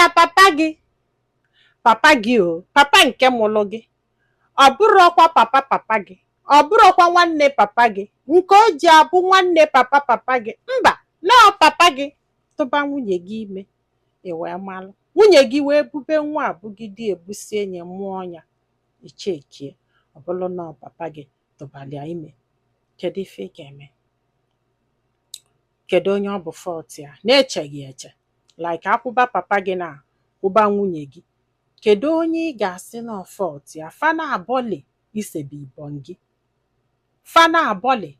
Na papa gị, papa gị o, papa nke mụlụ gị, ọ bụrụkwa papa papa gị, ọ bụrụkwa nwanne papa gị nke o ji abụ nwanne papa papa gị, mba, nọọ papa gị tụba nwunye gị ime, ị wee malụ nwunye gị wee bube nwa abụgide ebusie nye mụọ ya, ichekie ọ bụrụ na ọ papa gị tụbalịa ime, kedu ife ị ga-eme? Kedu onye ọ bụ fault ya? Na-echeghị eche, like akwụba papa gị na kwụba nwunye gị, kedu onye ị ga-asị na ọ fault ya? Fana abọlị isebe ibọn gị, fana abọlị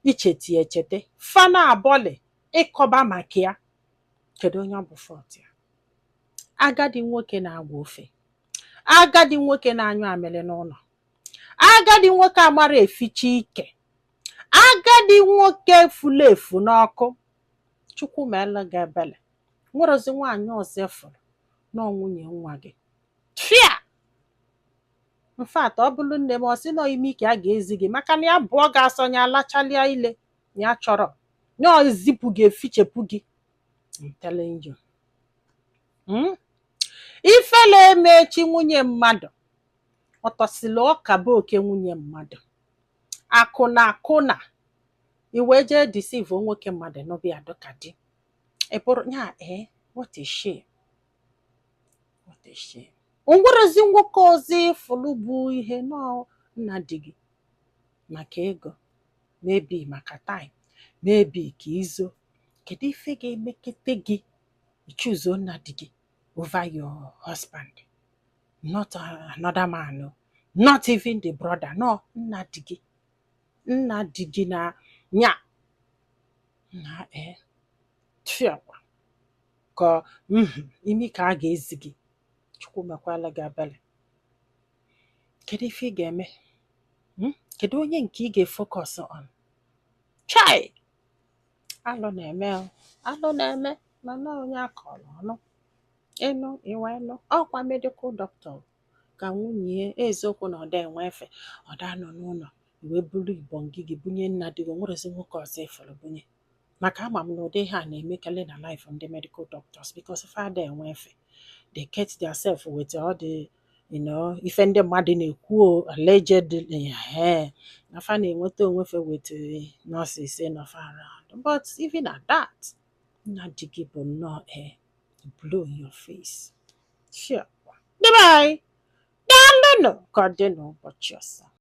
icheti echete, fana abọlị ịkọba maka ya, kedu onye ọ bụ fault ya? Agadi nwoke na-agwa ofe, agadi nwoke na-anyụ amịrị n'ụlọ, agadi nwoke amara eficha ike, agadi nwoke furu efu n'ọkụ. Chukwu meela gị ebele, nwerozi nwaanyị ọzọ fụrụ nọọ nwunye nwa gị. Fia! In fact, ọ bụrụ nne m, ọ sị nọ ime ike a ga-ezi gị, maka na ya bụọ ga-asọ ya alachalia ile ya chọrọ ya ọ zipụ gị, efichepụ gị. I'm telling you. Ifele emechi nwunye mmadụ, ọtọsịla ọka bụ oke nwunye mmadụ, akụna akụna i wee jee deceive nwoke mmadụ n'obi adọka di ị bụrụ ya. Ee, what a shame, what a shame. Onwerezi nwoke ọzọ ịfụlụ bụ ihe nọọ nna di gị maka ego, maybe maka time, maybe ka izo. Kedu ife ga-emekete gị choose nna di gị over your husband? Not another man o, not even the brother, no, nna di gị, nna di gị na nya na ee tfiakwa ka imi ka a ga-ezi gị. Chukwu mekwala gị ebele. Kedu ife ị ga-eme? Kedu onye nke ị ga-efocus on? Chai, alụ na-eme o, alụ na-eme, mana onye akọrọ ọnụ ịnụ iwe nụ ọkwa medical doctor ka nwunye ya. Eziokwu na ọda enwe efe, ọda nọ n'ụlọ, wee buru ibọn gị gị bunye nna di gị. Onwerezi nwoke ọzọ ịfụrụ bunye, maka ama m na ụdị ihe a na-emekarị na life ndị medical doctors, because fa ada enwe efe. They get theirself with all the ife ndị mmadụ na-ekwu o, allegedly, na fa na-enweta onwe fe with nurses nọ fa around. But even at that, nna di gị bụ nnọọ a blow in your face. Sure. Ndị be anyị, daalụnụ. Ka ọ dị n'ụbọchị ọzọ.